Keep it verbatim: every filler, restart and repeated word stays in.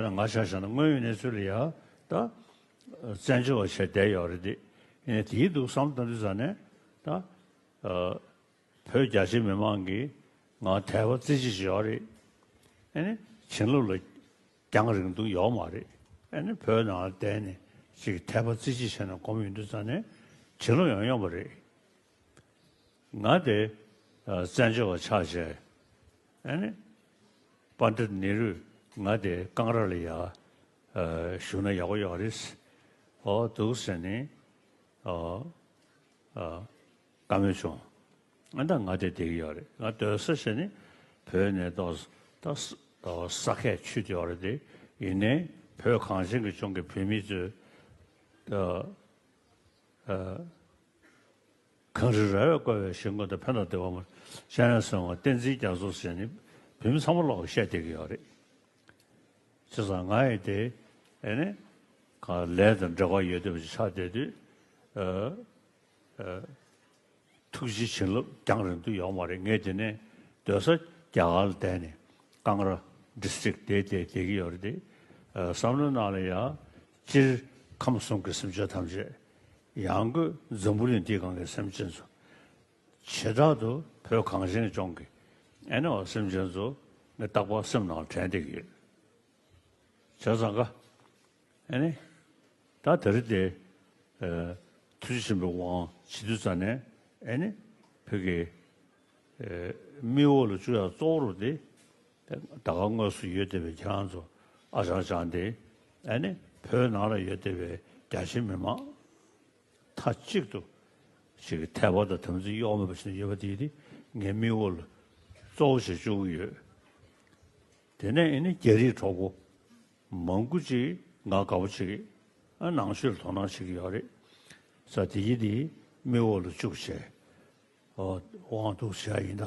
ང་ཆ་བཞག་ན་དངོས་ཡོད་གནས་ཚུལ་ལ་ཡ་ད་བཙན་བྱོལ་བ་བྱས་བསྡད་ཡོད་རེད་དེ། ཡིན་ནའི་དེའི་འདུག་བསམ་བློ་བཏང་དུས་ཙང་ནས་ད་བོད་རྒྱ་ཆེ་མི་མང་གིས་ང་དད་པ་རྩེ་གཅིག་ཡོད་རེད། ཨ་ནི་བྱིན་རླབས་ལ་རྒྱང་རིང་ཐུང་ཡོད་མ་རེད། ཨ་ནི་བོད་ནང་ལ་བསྡད་ནས་ཅིག་དད་པ་རྩེ་གཅིག་བྱས་ནས་སྒོམ་ཡོང་དུས་ཙང་ནས་བྱིན་རླབས་ཡོང་ཡོང་བ་རེད། ང་དེ་ཨ་བཙན་བྱོལ་བ་ཆགས་བྱས། ཨ་ནི་པཎྜི་ཏ་ནེ་རུས་ང་དེ་ཀང་ར་ལ་ཡ་ཨ་བཞུགས་ན་ཡག་པོ་ཡོད་རེད། ཨོ་འདུག་ཟེར་ནས་ཨ་ཨ་བཀའ་མོལ་བྱུང་། ཨ་ད་ང་དེ་བསྡད་ཀྱི་ཡོད་རེད། ང་སྡོད་ས་བྱས་ནས་བོད་ནས་ཏོག་ད་ས་ཨ་ས་ཁད་ཆུད་ཡོད་རེད་དེ། ཡིན་ནའི་བོད་གངས་ཅན་གྱི་ལྗོངས་ཀྱི་བོད་མི་ཚོས་ཨ་ཨ། གངས་རི་ར་བས་བསྐོར་བའི་ཞིང་ཁམས་དང་། ཕན་དང་བདེ་བ་མ་སྤྱན་རས་གཟིགས་དབང་བསྟན་འཛིན་རྒྱ་མཚོ་ཟེར་ནས་བོད་མི་ཚང་མ་ལོག་བཤད་བསྡད་ཀྱི་ཡོད་རེད། བྱས་ཙང་ང་ཡི་དེ་ཨེ་ནི་ག་ལས་དང་འབྲེལ་བ་ཡོད་བསྡད་པ་ཞིག་ཆགས་བསྡད་དུས་ཨ་ཨ་ཐུགས་རྗེ་བྱིན་རླབས་རྒྱང་རིང་དུ་ཡོད་མ་རེད། ངས་དེ་ནས་སྡོད་ས་རྒྱ་གར་ལ་བསྡད་ནས་ཀང་ར་ཌི་སི་ཊིག་དེ་དེ་བསྡད་ཀྱི་ཡོད་རེད་དེ། ཨ་བསམ་བློའི་ནང་ལ་ཡ་སྤྱིར་ཁམས་གསུམ་གྱི་སེམས་ཅན་ཐམས་ཅད། ཡང་སྒོས་འཛམ་བུ་གླིང་འདིའི་སྒང་གི་སེམས་ཅན་ཚོ། བྱེ་བྲག་ཏུ་བོད་གངས་ཅན་ལྗོངས་ཀྱི་ཨེ་ནི་འོ་སེམས་ཅན་ཚོ་ངས་རྟག་པར་སེམས་ནང་དྲན་བསྡད་ཀྱི་ཡོད། བྱས་ཙང་ཀ་ཨེ་ནི་ད་དེ་རིང་དེ་ཨེ་ཐུགས་རྗེ་ཆེན་པོའི་དབང་བྱེད་དུས་ཙ་ནས་ཨེ་ནི་བོད་ཀྱི་ཨེ་མིག་འོག་ལ་བཅུག་ཡག་གཙོ་བོ་རུ་དེ་ད་ག་དངོས་སུ་ཡོད་བསྡད་པའི་ཁྱེད་རང་ཚོ་ཨ་ཅང་ཅང་དེ་ཨེ་ནི་བོད་ནང་ལ་ཡོད་བསྡད་པའི་རྒྱ་ཆེ་མི་མང་མཐའ་གཅིག་ཏུ་ཞིག་གི་དད་པ་དང་དམ་ཚིག་གཡོ་མེད་པ་ཞིག་ཡོད་པ་དེ་དེ་ངའི་མིག་འོག་ལ་གཙོ་བོ་ཞིག་བཅུག་གི་ཡོད། དེ་ནས་ཨེ་ནི་རྒྱ་རིགས་གྲོགས་པོ་མང་པོ་ཅིག་ང་དགའ་པོ་བྱེད་ཀྱི། ཨ་ནང་ཆོས་ལ་དོ་སྣང་བྱེད་ཀྱི་ཡོད་རེད། ས་དེ་ཡི་དེ་མིག་འོག་ལ་བཅུག་བྱས། ཨོ་དབང་འདུག་བྱས་ཡིན་ད།